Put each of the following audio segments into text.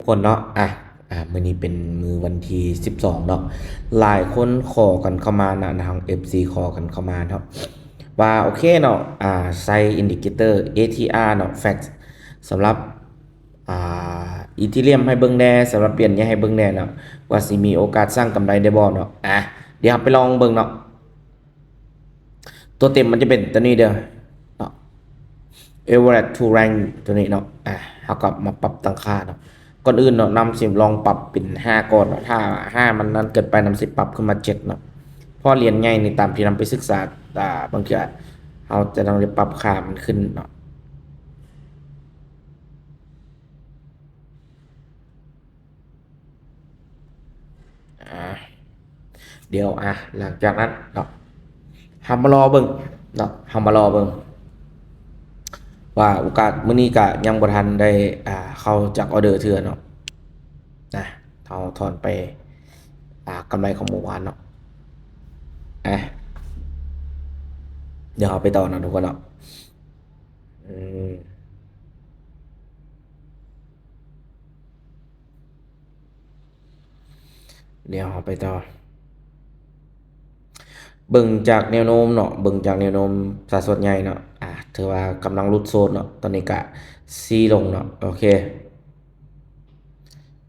ຄົນເນາະ ອ່ະ ອ່າ ມື້ນີ້ເປັນມື້ວັນທີສິບສອງເນາະ ຫຼາຍຄົນຂໍກັນເຂົ້າມານະ ທາງເອັຟຊີຂໍກັນເຂົ້າມາເນາະ ວ່າໂອເຄເນາະ ອ່າ ໃສ່ອິນດິເຄເຕີ ເອທີອາເນາະ ແຟັກ ສຳລັບ ອ່າ ອີທີຣຽມໃຫ້ເບິ່ງແດ່ ສຳລັບຫຼຽນໃຫຍ່ໃຫ້ເບິ່ງແດ່ເນາະ ວ່າຊິມີໂອກາດສ້າງກຳໄລໄດ້ບໍ່ເນາະ ອ່ະ ດຽວເຮົາໄປລອງເບິ່ງເນາະ. ຕົວເຕັມມັນຈະເປັນຕົວນີ້ເດີເນາະ Average to Rank ຕົວນີ້ເນາະ ອ່າ ເຮົາກໍມາປັບຕັ້ງຄ່າເນາະ ກ່ອນອື່ນເນາະ ນຳຊິລອງປັບເປັນຫ້າກ່ອນເນາະ ຖ້າຫ້າມັນນັ້ນເກີນໄປ ນຳຊິປັບຂຶ້ນມາເຈັດເນາະ ເພາະຫຼຽນໃຫຍ່ນີ້ ຕາມທີ່ນຳໄປສຶກສາ ອ່າ ບາງເທື່ອເຮົາຈະຕ້ອງໄດ້ປັບຄ່າມັນຂຶ້ນເນາະ. ອ່າ ດຽວ ອ່າ ຫຼັງຈາກນັ້ນເນາະ ເຮົາມາລໍເບິ່ງເນາະ ເຮົາມາລໍເບິ່ງ ວ່າໂອກາດມື້ນີ້ກະຍັງບໍ່ທັນໄດ້ ອ່າ ເຂົ້າຈັກອໍເດີເທື່ອເນາະ ນະ ເຮົາຖອນໄປ ອ່າ ກຳໄລຂອງມື້ວານເນາະ ອ່າ ດຽວເຮົາໄປຕໍ່ເນາະທຸກຄົນເນາະ ອືມ ດຽວເຮົາໄປຕໍ່ ເບິ່ງຈາກແນວໂນ້ມເນາະ ເບິ່ງຈາກແນວໂນ້ມ ສາສ່ວນໃຫຍ່ເນາະ ອ່າ ຖືວ່າກຳລັງຫຼຸດໂຊນເນາະ ຕອນນີ້ກະຊີ້ລົງເນາະ ໂອເຄ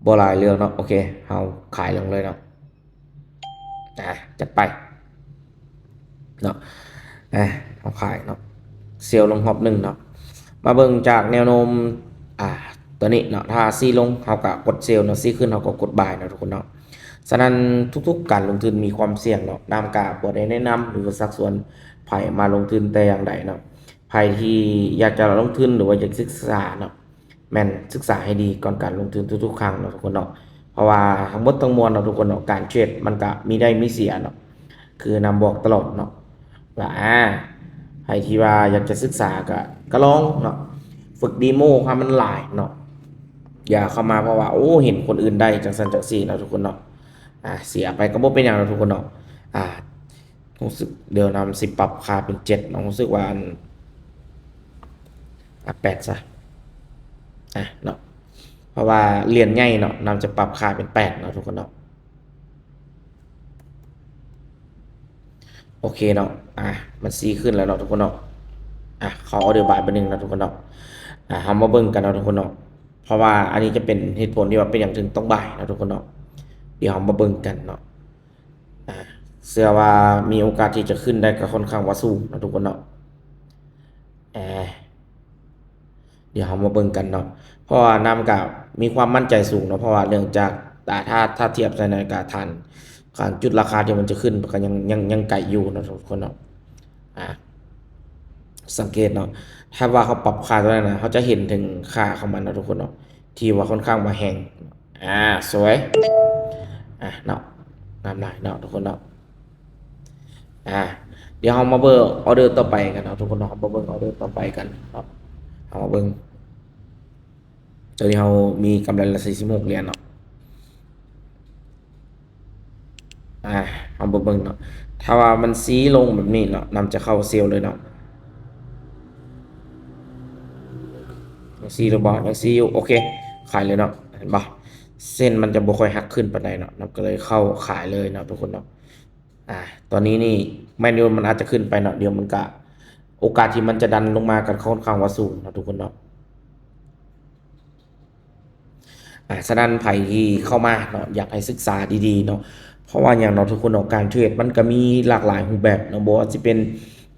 ບໍ່ຫຼາຍເລື່ອງເນາະ ໂອເຄ ເຮົາຂາຍລົງເລີຍເນາະ ອ່າ ຈັດໄປເນາະ ອ່າ ເຮົາຂາຍເນາະ ເຊວລົງຮອບໜຶ່ງເນາະ ມາເບິ່ງຈາກແນວໂນ້ມ ອ່າ ຕົວນີ້ເນາະ ຖ້າຊີ້ລົງເຮົາກໍກົດເຊວເນາະ ຊີ້ຂຶ້ນເຮົາກໍກົດບາຍເນາະທຸກຄົນເນາະ ສະນັ້ນທຸກໆການລົງທຶນມີຄວາມສ່ຽງເນາະ ນ້ຳກະບໍ່ໄດ້ແນະນຳ ຫຼືວ່າຊັກຊວນໃຜມາລົງທຶນແຕ່ຢ່າງໃດເນາະ ໃຜທີ່ຢາກຈະລົງທຶນ ຫຼືວ່າຢາກສຶກສາເນາະ ແມ່ນສຶກສາໃຫ້ດີກ່ອນການລົງທຶນທຸກໆຄັ້ງເນາະທຸກຄົນເນາະ ເພາະວ່າທັງໝົດທັງມວນເນາະທຸກຄົນເນາະ ການເທຣດມັນກະມີໄດ້ມີເສຍເນາະ ຄືນຳບອກຕະຫຼອດເນາະ ວ່າ ອ່າ ໃຜທີ່ວ່າຢາກຈະສຶກສາກະ ກະລອງເນາະ ຝຶກເດໂມໃຫ້ມັນຫຼາຍເນາະ ຢ່າເຂົ້າມາເພາະວ່າ ໂອ້ ເຫັນຄົນອື່ນໄດ້ຈັ່ງຊັ້ນຈັ່ງຊີ້ເນາະທຸກຄົນເນາະ ອ່າ ເສຍໄປກໍບໍ່ເປັນຫຍັງເນາະທຸກຄົນເນາະ ອ່າ ຮູ້ສຶກ ດຽວນຳຊິປັບຄ່າເປັນເຈັດເນາະ ຮູ້ສຶກວ່າອັນ ອ່ະ ແປດຊະ ອ່ະ ເນາະ ເພາະວ່າຫຼຽນໃຫຍ່ເນາະ ນຳຈະປັບຄ່າເປັນແປດເນາະທຸກຄົນເນາະ ໂອເຄເນາະ ອ່ະ ມັນຊີ້ຂຶ້ນແລ້ວເນາະທຸກຄົນເນາະ ອ່ະ ເຂົ້າອໍເດີບາຍບາດໜຶ່ງເນາະທຸກຄົນເນາະ ອ່ະ ເຮົາມາເບິ່ງກັນເນາະທຸກຄົນເນາະ ເພາະວ່າອັນນີ້ຈະເປັນເຫດຜົນທີ່ວ່າເປັນຫຍັງເຖິງຕ້ອງບາຍເນາະທຸກຄົນເນາະ ດຽວເຮົາມາເບິ່ງກັນເນາະ ອ່າ ເຊື່ອວ່າມີໂອກາດທີ່ຈະຂຶ້ນໄດ້ກໍຄ່ອນຂ້າງວ່າສູງເນາະທຸກຄົນເນາະ ແອ ດຽວເຮົາມາເບິ່ງກັນເນາະ ເພາະວ່ານ້ຳກະມີຄວາມໝັ້ນໃຈສູງເນາະ ເພາະວ່າເນື່ອງຈາກ ອ່າ ຖ້າ ຖ້າທຽບໃສ່ໃນກະຖານ ການຈຸດລາຄາທີ່ມັນຈະຂຶ້ນ ມັນກໍຍັງ ຍັງ ຍັງໄກຢູ່ເນາະທຸກຄົນເນາະ ອ່າ ສັງເກດເນາະ ຖ້າວ່າເຮົາປັບຄ່າຕົວນັ້ນນະ ເຮົາຈະເຫັນເຖິງຄ່າຂອງມັນເນາະທຸກຄົນເນາະ ທີ່ວ່າຄ່ອນຂ້າງວ່າແຮງ ອ່າ ສວຍ ອ່າ ເນາະ ງາມຫຼາຍເນາະທຸກຄົນເນາະ ອ່າ ດຽວເຮົາມາເບິ່ງອໍເດີຕໍ່ໄປກັນເນາະທຸກຄົນເນາະ ເຮົາມາເບິ່ງອໍເດີຕໍ່ໄປກັນເນາະ ເຮົາມາເບິ່ງ ຕອນນີ້ເຮົາມີກຳໄລລະສີ່ສິບຫົກຫຼຽນເນາະ ອ່າ ເຮົາມາເບິ່ງເນາະ ຖ້າວ່າມັນຊີ້ລົງແບບນີ້ເນາະ ນຳຈະເຂົ້າເຊວເລີຍເນາະ ຍັງຊີ້ຫຼືບໍ່ ຍັງຊີ້ຢູ່ ໂອເຄ ຂາຍເລີຍເນາະ ເຫັນບໍ່ ເສັ້ນມັນຈະບໍ່ຄ່ອຍຫັກຂຶ້ນປານໃດເນາະ ນຳກໍເລີຍເຂົ້າຂາຍເລີຍເນາະທຸກຄົນເນາະ ອ່າ ຕອນນີ້ນີ້ ແມນຢູມັນອາດຈະຂຶ້ນໄປເນາະ ດຽວມັນກະ ໂອກາດທີ່ມັນຈະດັນລົງມາກໍຄ່ອນຂ້າງວ່າສູງເນາະທຸກຄົນເນາະ ອ່າ ສະນັ້ນໃຜທີ່ເຂົ້າມາເນາະ ຢາກໃຫ້ສຶກສາດີໆເນາະ ເພາະວ່າຫຍັງເນາະທຸກຄົນເນາະ ການເທຣດມັນກໍມີຫຼາກຫຼາຍຮູບແບບເນາະ ບໍ່ວ່າຊິເປັນ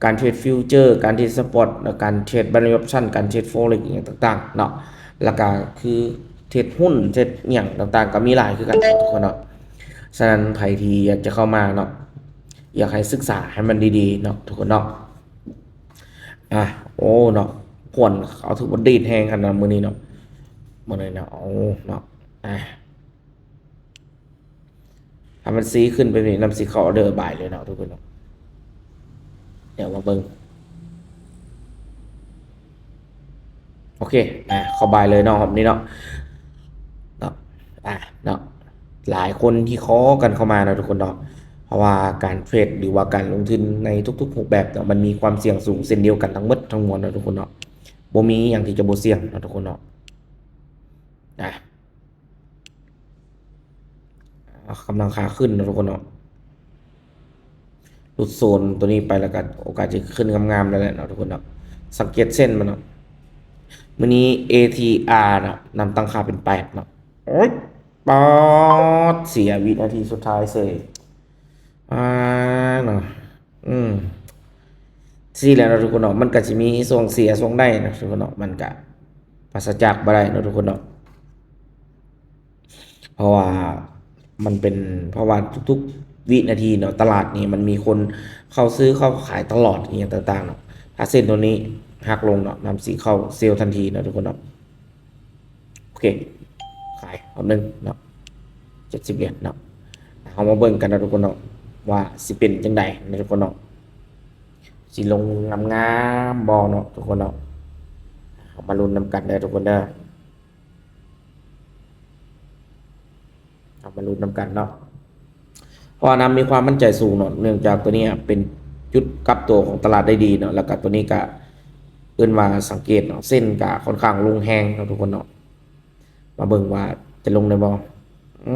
ການເທຣດຟິວເຈີ ການເທຣດສະປອດ ແລະການເທຣດ Binary Option ການເທຣດ Forex ອີ່ຫຍັງຕ່າງໆເນາະ ແລ້ວກໍຄືເທຣດຫຸ້ນ ເທຣດອີ່ຫຍັງຕ່າງໆ ກໍມີຫຼາຍຄືກັນເນາະທຸກຄົນເນາະ ສະນັ້ນໃຜທີ່ຢາກຈະເຂົ້າມາເນາະ ຢາກໃຫ້ສຶກສາໃຫ້ມັນດີໆເນາະທຸກຄົນເນາະ ອ່າ ໂອ້ ເນາະ ຄວັນເຂົາຖືວ່າດີດແຮງຂະໜາດມື້ນີ້ເນາະ ມື້ນີ້ເນາະ ໂອ້ ເນາະ ອ່າ ຖ້າມັນຊີ້ຂຶ້ນໄປນີ້ ນຳຊິເຂົ້າອໍເດີບາຍເລີຍເນາະທຸກຄົນເນາະ ດຽວມາເບິ່ງ ໂອເຄ ອ່າ ເຂົ້າບາຍເລີຍເນາະ ຮອບນີ້ເນາະ ເນາະ ອ່າ ເນາະ ຫຼາຍຄົນທີ່ຂໍກັນເຂົ້າມາເນາະທຸກຄົນເນາະ ເພາະວ່າການເທຣດ ຫຼືວ່າການລົງທຶນໃນທຸກໆຮູບແບບເນາະ ມັນມີຄວາມສ່ຽງສູງເຊັ່ນດຽວກັນທັງໝົດທັງມວນເນາະທຸກຄົນເນາະ ບໍ່ມີຫຍັງທີ່ຈະບໍ່ສ່ຽງເນາະທຸກຄົນເນາະ ອ່າ ກຳລັງຂາຂຶ້ນເນາະທຸກຄົນເນາະ. ຫຼຸດໂຊນຕົວນີ້ໄປແລ້ວກໍໂອກາດຈະຂຶ້ນງາມໆ ແລ້ວແຫຼະເນາະທຸກຄົນເນາະ. ສັງເກດເສັ້ນມັນເນາະ ມື້ນີ້ ເອ ທີ ອາ ເນາະ ນຳຕັ້ງຄ່າເປັນແປດເນາະ. ໂອ້ຍ ປາດ ເສຍວິນາທີສຸດທ້າຍເສີຍ ອ່າ ເນາະ. ອືມ ຊີ້ແຫຼະເນາະທຸກຄົນເນາະ. ມັນກໍຊິມີຊ່ວງເສຍຊ່ວງໄດ້ເນາະທຸກຄົນເນາະ. ມັນກະປາສະຈາກບໍ່ໄດ້ເນາະທຸກຄົນເນາະ. ເພາະວ່າມັນເປັນ ເພາະວ່າທຸກໆວິນາທີເນາະ ຕະຫຼາດນີ້ມັນມີຄົນເຂົ້າຊື້ເຂົ້າຂາຍຕະຫຼອດ ອີ່ຫຍັງຕ່າງໆເນາະ. ຖ້າເສັ້ນຕົວນີ້ຫັກລົງເນາະ ນຳຊິເຂົ້າເຊວທັນທີເນາະທຸກຄົນເນາະ. ໂອເຄ ຂາຍຮອບໜຶ່ງເນາະ ເຈັດສິບຫຼຽນເນາະ. ເຮົາມາເບິ່ງກັນເນາະທຸກຄົນເນາະ ວ່າຊິເປັນຈັ່ງໃດເນາະທຸກຄົນເນາະ. ຊິລົງງາມໆບໍ່ເນາະທຸກຄົນເນາະ. ເຮົາມາລຸ້ນນຳກັນເດີທຸກຄົນເດີ. ເຮົາມາລຸ້ນນຳກັນເນາະ ເພາະວ່ານຳມີຄວາມໝັ້ນໃຈສູງເນາະ ເນື່ອງຈາກຕົວນີ້ເປັນຈຸດກັບຕົວຂອງຕະຫຼາດໄດ້ດີເນາະ. ແລ້ວກໍຕົວນີ້ກໍເອີ້ນວ່າສັງເກດເນາະ ເສັ້ນກໍຄ່ອນຂ້າງລົງແຮງເນາະທຸກຄົນເນາະ. ມາເບິ່ງວ່າຈະລົງໄດ້ບໍ່? ອື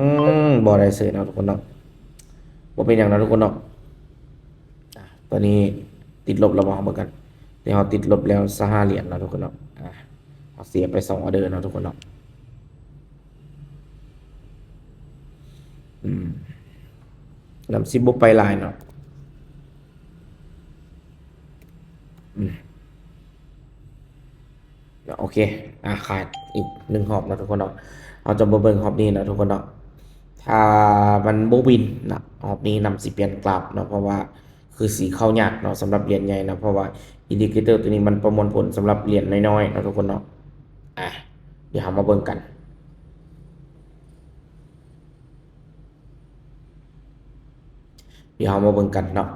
ມ ບໍ່ໄດ້ເສີຍເນາະທຸກຄົນເນາະ. ບໍ່ເປັນຫຍັງເນາະທຸກຄົນເນາະ. ອາ ຕອນນີ້ຕິດລົບແລ້ວບໍ່? ເຮົາເບິ່ງກັນ. ດຽວເຮົາຕິດລົບແລ້ວຊາວຫ້າຫຼຽນເນາະທຸກຄົນເນາະ. ອາ ເຮົາເສຍໄປສອງອໍເດີເນາະທຸກຄົນເນາະ. ອືມ ນຳຊິບໍ່ໄປຫຼາຍເນາະ. ອືມ ໂອເຄ ອາ ຂາຍອີກໜຶ່ງຮອບເນາະທຸກຄົນເນາະ. ເຮົາຈະມາເບິ່ງຮອບນີ້ເນາະທຸກຄົນເນາະ. ຖ້າມັນບໍ່ວິນນະ ຮອບນີ້ນຳຊິປ່ຽນກຣາຟເນາະ ເພາະວ່າຄືຊິເຂົ້າຍາກເນາະ ສຳລັບຫຼຽນໃຫຍ່ເນາະ ເພາະວ່າອິນດິເຄເຕີຕົວນີ້ມັນປະມວນຜົນສຳລັບຫຼຽນນ້ອຍໆເນາະທຸກຄົນເນາະ. ອາ ດຽວເຮົາມາເບິ່ງກັນ. ດຽວເຮົາມາເບິ່ງກັນເນາະ.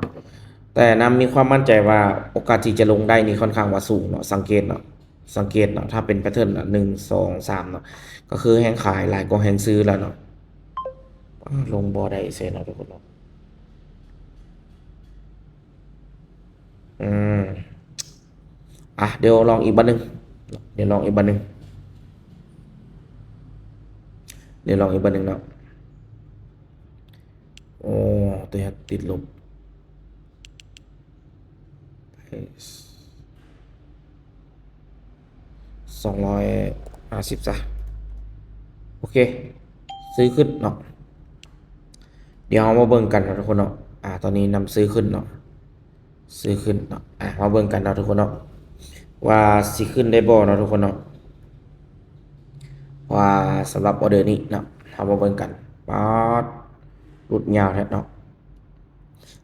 ແຕ່ນຳມີຄວາມໝັ້ນໃຈວ່າໂອກາດທີ່ຈະລົງໄດ້ນີ້ຄ່ອນຂ້າງວ່າສູງເນາະ. ສັງເກດເນາະ ສັງເກດເນາະ ຖ້າເປັນແພເທີນນະ ໜຶ່ງ ສອງ ສາມເນາະ ກໍຄືແຮງຂາຍຫຼາຍກວ່າແຮງຊື້ແລ້ວເນາະ. ອາ ລົງບໍ່ໄດ້ເສຍເນາະທຸກຄົນເນາະ. ອືມ ອາ ດຽວລອງອີກບາດໜຶ່ງ ດຽວລອງອີກບາດໜຶ່ງ ດຽວລອງອີກບາດໜຶ່ງເນາະ. ໂອ້ ຕົວນີ້ຕິດລົບ ສອງຮ້ອຍຫ້າສິບຊະ. ໂອເຄ ຊື້ຂຶ້ນເນາະ. ດຽວເຮົາມາເບິ່ງກັນເນາະທຸກຄົນເນາະ. ອາ ຕອນນີ້ນຳຊື້ຂຶ້ນເນາະ ຊື້ຂຶ້ນເນາະ. ອາ ມາເບິ່ງກັນເນາະທຸກຄົນເນາະ ວ່າຊິຂຶ້ນໄດ້ບໍ່ເນາະທຸກຄົນເນາະ. ວ່າສຳລັບອໍເດີນີ້ເນາະ ເຮົາມາເບິ່ງກັນ. ປາດ ຫຼຸດຍາວແທ້ເນາະ.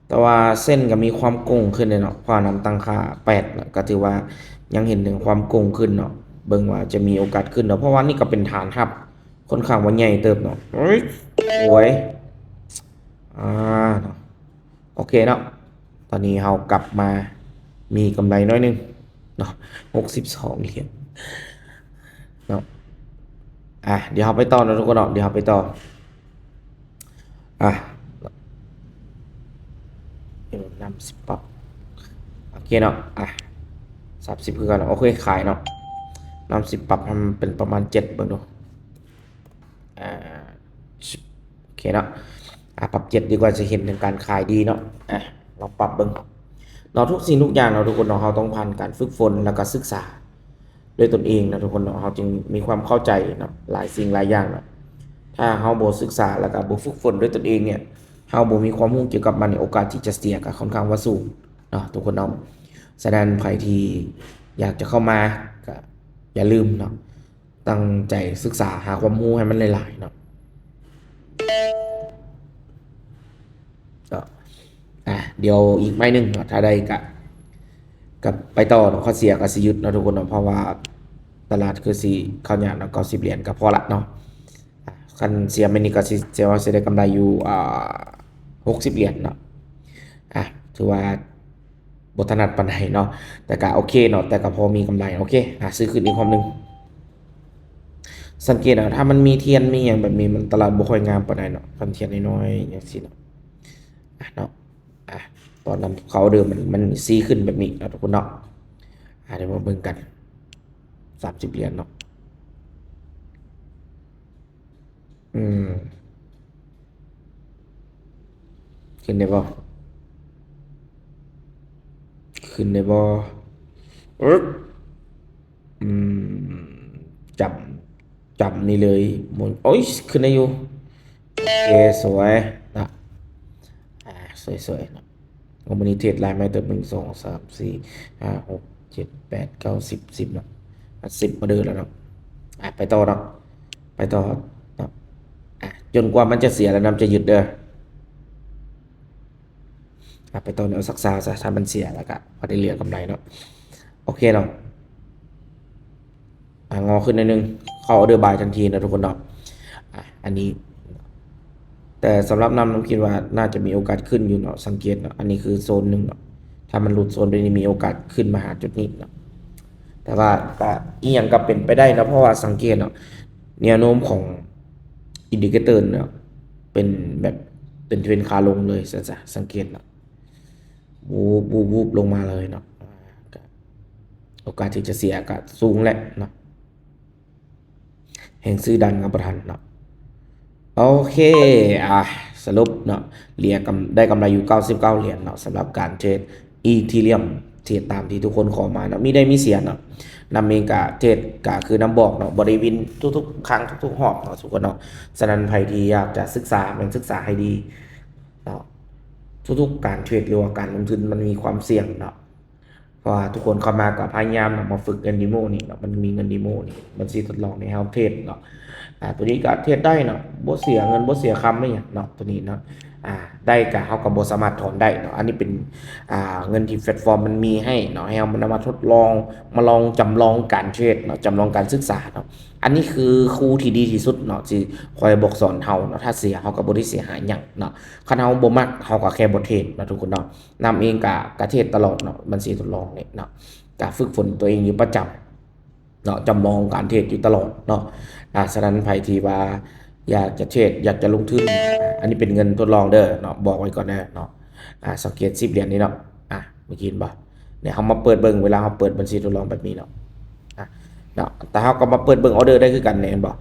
ແຕ່ວ່າເສັ້ນກໍມີຄວາມໂກ່ງຂຶ້ນເດ້ເນາະ ເພາະວ່ານຳຕັ້ງຄ່າແປດເນາະ ກໍຖືວ່າຍັງເຫັນເຖິງຄວາມໂກ່ງຂຶ້ນເນາະ. ເບິ່ງວ່າຈະມີໂອກາດຂຶ້ນເນາະ ເພາະວ່ານີ້ກໍເປັນຖານຮັບຄ່ອນຂ້າງວ່າໃຫຍ່ເຕີບເນາະ. ໂອ້ຍ ໂອ້ຍ ອາ ເນາະ. ໂອເຄເນາະ ຕອນນີ້ເຮົາກັບມາມີກຳໄລໜ້ອຍໜຶ່ງເນາະ ຫົກສິບສອງຫຼຽນເນາະ. ອາ ດຽວເຮົາໄປຕໍ່ເນາະທຸກຄົນເນາະ ດຽວເຮົາໄປຕໍ່. ອາ ນຳຊິປັບ ໂອເຄເນາະ. ອາ ສາມສິບຄືກັນເນາະ. ໂອເຄ ຂາຍເນາະ. ນຳຊິປັບໃຫ້ມັນເປັນປະມານເຈັດເບິ່ງດູ. ອາ ໂອເຄເນາະ. ອາ ປັບເຈັດດີກວ່າ ຈະເຫັນເຖິງການຂາຍດີເນາະ. ອາ ລອງປັບເບິ່ງເນາະ. ທຸກສິ່ງທຸກຢ່າງເນາະທຸກຄົນເນາະ ເຮົາຕ້ອງຜ່ານການຝຶກຝົນ ແລ້ວກໍສຶກສາດ້ວຍຕົນເອງເນາະທຸກຄົນເນາະ ເຮົາຈຶ່ງມີຄວາມເຂົ້າໃຈເນາະ ຫຼາຍສິ່ງຫຼາຍຢ່າງເນາະ. ຖ້າເຮົາບໍ່ສຶກສາ ແລ້ວກໍບໍ່ຝຶກຝົນດ້ວຍຕົນເອງເນຍ ເຮົາບໍ່ມີຄວາມຮູ້ກ່ຽວກັບມັນເນຍ ໂອກາດທີ່ຈະເສຍກໍຄ່ອນຂ້າງວ່າສູງເນາະທຸກຄົນເນາະ. ສະນັ້ນໃຜທີ່ຢາກຈະເຂົ້າມາ ກໍຢ່າລືມເນາະ ຕັ້ງໃຈສຶກສາຫາຄວາມຮູ້ໃຫ້ມັນຫຼາຍໆເນາະ. ກໍ ອາ ດຽວອີກໄມ້ໜຶ່ງເນາະ ຖ້າໄດ້ກະ ກະໄປຕໍ່ເນາະ ຄັນເສຍກະຊິຢຸດເນາະທຸກຄົນເນາະ ເພາະວ່າຕະຫຼາດຄືຊິເຂົ້າຍາກເນາະ. ເກົ້າສິບຫຼຽນກະພໍລະເນາະ. ອາ ຄັນເສຍໄມ້ນີ້ກະຊິ ເສຍວ່າຊິໄດ້ກຳໄລຢູ່ ອ່າ ຫົກສິບຫຼຽນເນາະ. ອາ ຖືວ່າ ບໍ່ຖະໜັດປານໃດເນາະ ແຕ່ກະໂອເຄເນາະ ແຕ່ກະພໍມີກຳໄລ. ໂອເຄ ຫາຊື້ຂຶ້ນອີກຮອບໜຶ່ງ. ສັງເກດເອົາ ຖ້າມັນມີທຽນມີຫຍັງແບບນີ້ ມັນຕະຫຼາດບໍ່ຄ່ອຍງາມປານໃດເນາະ ຄັນທຽນນ້ອຍໆຈັ່ງຊີ້ເນາະ. ອາ ເນາະ ອາ ຕອນນຳເຂົ້າເດີມ ມັນ ມັນຊີ້ຂຶ້ນແບບນີ້ເນາະທຸກຄົນເນາະ. ອາ ດຽວມາເບິ່ງກັນ ສາມສິບຫຼຽນເນາະ. ອືມ ຂຶ້ນໄດ້ບໍ່? ຂຶ້ນໄດ້ບໍ່? ອຶບ ອືມ ຈຳ ຈຳນີ້ເລີຍ. ໂອ້ຍ ຂຶ້ນໄດ້ຢູ່. ໂອເຄ ສວຍເນາະ. ອ່າ ສວຍໆເນາະ. ໂອ້ ມື້ນີ້ເທຣດຫຼາຍໄມ້ເຕີບ ໜຶ່ງ ສອງ ສາມ ສີ່ ຫ້າ ຫົກ ເຈັດ ແປດ ເກົ້າ ສິບ ສິບເນາະ. ອ່າ ສິບອອເດີແລ້ວເນາະ. ອ່າ ໄປຕໍ່ເນາະ ໄປຕໍ່ເນາະ. ອ່າ ຈົນກວ່າມັນຈະເສຍແລ້ວນຳຈະຢຸດເດີ. ອ່າ ໄປຕໍ່ແນວຊັກຊ້າຊະ ຖ້າມັນເສຍແລ້ວກະພໍໄດ້ເຫຼືອກຳໄລເນາະ. ໂອເຄເນາະ. ອ່າ ງໍຂຶ້ນໜ້ອຍໜຶ່ງ ເຂົ້າອອເດີບາຍທັນທີນະທຸກຄົນເນາະ. ອ່າ ອັນນີ້ ແຕ່ສຳລັບນຳ ນຳຄິດວ່າໜ້າຈະມີໂອກາດຂຶ້ນຢູ່ເນາະ. ສັງເກດເນາະ ອັນນີ້ຄືໂຊນໜຶ່ງເນາະ. ຖ້າມັນຫຼຸດໂຊນໄປນີ້ ມີໂອກາດຂຶ້ນມາຫາຈຸດນີ້ເນາະ. ແຕ່ວ່າກະ ອີ່ຫຍັງກະເປັນໄປໄດ້ເນາະ ເພາະວ່າສັງເກດເນາະ ແນວໂນ້ມຂອງອິນດິເຄເຕີເນາະ ເປັນແບບ ເປັນເທຣນຂາລົງເລີຍ ສັງ ສັງເກດເນາະ. ວູບ ວູບ ວູບລົງມາເລີຍເນາະ. ອ່າ ກະໂອກາດທີ່ຈະເສຍກະສູງແຫຼະເນາະ. ແຮງຊື້ດັນກຳບໍ່ທັນເນາະ. ໂອເຄ ອ່າ ສະຫຼຸບເນາະ ເຫຼືອກຳ ໄດ້ກຳໄລຢູ່ເກົ້າສິບເກົ້າຫຼຽນເນາະ ສຳລັບການເທຣດອີເທີຣຽມ ເທຣດຕາມທີ່ທຸກຄົນຂໍມາເນາະ. ມີໄດ້ມີເສຍເນາະ. ນຳເອງກະເທຣດກະຄືນຳບອກເນາະ ບໍ່ໄດ້ວິນທຸກໆຄັ້ງ ທຸກໆຮອບເນາະທຸກຄົນເນາະ. ສະນັ້ນໃຜທີ່ຢາກຈະສຶກສາ ແມ່ນສຶກສາໃຫ້ດີເນາະ. ທຸກໆການເທຣດ ຫຼືວ່າການລົງທຶນມັນມີຄວາມສ່ຽງເນາະ. ເພາະວ່າທຸກຄົນເຂົ້າມາກໍພະຍາຍາມເນາະ ມາຝຶກເງິນເດໂມນີ້ເນາະ. ມັນມີເງິນເດໂມນີ້ ບັນຊີທົດລອງໃຫ້ເຮົາເທຣດເນາະ. ອ່າ ໂຕນີ້ກໍເທຣດໄດ້ເນາະ ບໍ່ເສຍເງິນ ບໍ່ເສຍຄຳ ບໍ່ຫຍັງເນາະ ໂຕນີ້ເນາະ. ອ່າ ໄດ້ກໍ ເຮົາກໍບໍ່ສາມາດຖອນໄດ້ເນາະ. ອັນນີ້ເປັນ ອ່າ ເງິນທີ່ແພລດຟອມມັນມີໃຫ້ເນາະ ໃຫ້ເຮົານຳມາທົດລອງ ມາລອງ ຈຳລອງການເທຣດເນາະ ຈຳລອງການສຶກສາເນາະ. ອັນນີ້ຄືຄູທີ່ດີທີ່ສຸດເນາະ ທີ່ຄອຍບອກສອນເຮົາເນາະ. ຖ້າເສຍ ເຮົາກໍບໍ່ໄດ້ເສຍຫາຍຫຍັງເນາະ. ຄັນເຮົາບໍ່ມັກ ເຮົາກໍແຄ່ບໍ່ເທຣດເນາະທຸກຄົນເນາະ. ນຳເອງກະ ກະເທຣດຕະຫຼອດເນາະ ບັນຊີທົດລອງນີ້ເນາະ. ກະຝຶກຝົນຕົວເອງຢູ່ປະຈຳເນາະ ຈຳລອງການເທຣດຢູ່ຕະຫຼອດເນາະ. ອ່າ ສະນັ້ນໃຜທີ່ວ່າຢາກຈະເທຣດ ຢາກຈະລົງທຶນ ອັນນີ້ເປັນເງິນທົດລອງເດີເນາະ ບອກໄວ້ກ່ອນເດີເນາະ. ອ່າ ສັງເກດສິບຫຼຽນນີ້ເນາະ. ອ່າ ເມື່ອກີ້ເຫັນບໍ່ ນີ້ ເຮົາມາເປີດເບິ່ງ ເວລາເຮົາເປີດບັນຊີທົດລອງແບບນີ້ເນາະ. ອ່າ ເນາະ ແຕ່ເຮົາກໍມາເປີດເບິ່ງອອເດີໄດ້ຄືກັນນີ້ ເຫັນບໍ່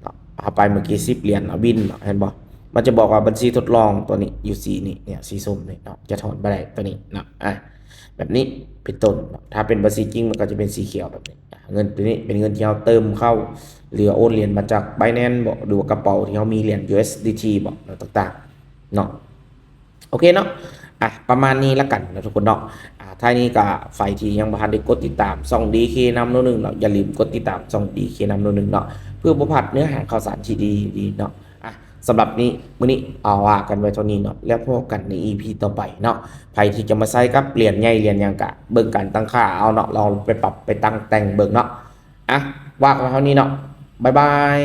ເນາະ. ເຮົາໄປເມື່ອກີ້ສິບຫຼຽນເນາະ ວິນເນາະ ເຫັນບໍ່. ມັນຈະບອກວ່າບັນຊີທົດລອງຕົວນີ້ ຢູ່ສີນີ້ ເນຍ ສີສົ້ມນີ້ເນາະ ຈະຖອນບໍ່ໄດ້ຕົວນີ້ເນາະ. ອ່າ ແບບນີ້ເປັນຕົ້ນເນາະ. ຖ້າເປັນບັນຊີຈິງ ມັນກໍຈະເປັນສີຂຽວແບບນີ້. ອ່າ ເງິນຕົວນີ້ເປັນເງິນທີ່ເຮົາເຕີມເຂົ້າ ຫຼືໂອນຫຼຽນມາຈາກ Binance ບໍ ຫຼືວ່າກະເປົາທີ່ເຮົາມີຫຼຽນ USDT ບໍ ແນວຕ່າງໆເນາະ. ໂອເຄເນາະ. ອ່ະ ປະມານນີ້ລະກັນເນາະທຸກຄົນເນາະ. ອ່າ ທ້າຍນີ້ກະໃຜທີ່ຍັງບໍ່ທັນໄດ້ກົດຕິດຕາມຊ່ອງ ດີເຄ ນຳໂນໜຶ່ງເນາະ ຢ່າລືມກົດຕິດຕາມຊ່ອງ ດີເຄ ນຳໂນໜຶ່ງເນາະ ເພື່ອບໍ່ພາດເນື້ອຫາຂ່າວສານທີ່ດີໆເນາະ. ອ່ະ ສຳລັບນີ້ ມື້ນີ້ເອົາ ວ່າກັນໄວ້ເທົ່ານີ້ເນາະ ແລ້ວພົບກັນໃນ ອີພີ ຕໍ່ໄປເນາະ. ໃຜທີ່ຈະມາໃຊ້ກັບຫຼຽນໃຫຍ່ຫຼຽນຫຍັງກະເບິ່ງການຕັ້ງຄ່າເອົາເນາະ ລອງໄປປັບໄປຕັ້ງແຕ່ງເບິ່ງເນາະ. ອ່ະ ວ່າກັນເທົ່ານີ້ເນາະ. ບາຍບາຍ.